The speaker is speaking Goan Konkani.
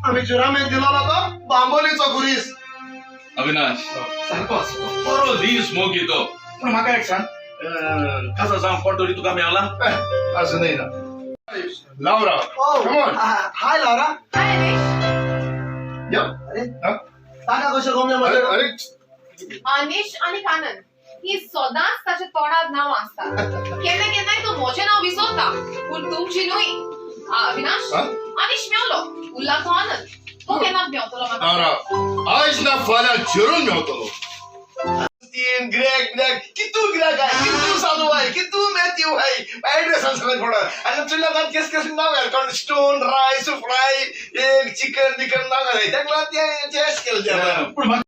आमी जुरामेंत दिलोलो तो बांबोलीचो खुरीस. अविनाश, सारको आसलो. बरो दीस मोगी तो. पूण म्हाका एक सांग, खासा जावं कोण तरी तुका मेवला? अजूनही ना. Laura, come on. Hi Laura. Hi Anish. या. अरे, हा? ताका कशें गमलें अरे म्हजें? अरे. अनिश आनी कानन ही सदांच ताच्या तोंडार नांव आसता. केन्ना केन्नाय तो म्हजें नांव विसरता, पूण तुमची न्हय. अविनाश, हा? अनिश मेवलो, उरला तो आनंद. तो केन्ना मेवतलो म्हाका? लावरा, आयज ना फाल्यां जरूर मेवतलो. तीन गिरायक बिरायक कितू गिरायक आहे, कितू साधू आहे, कितू मॅथ्यू आहे. ऍड्रेस सगळं थोडं आणि तुला नाव केस केस नाव आहे, कारण स्टोन राईस फ्राय एक चिकन बिकन नाव आहे, त्याला ते चेस केलं. पूण म्हाका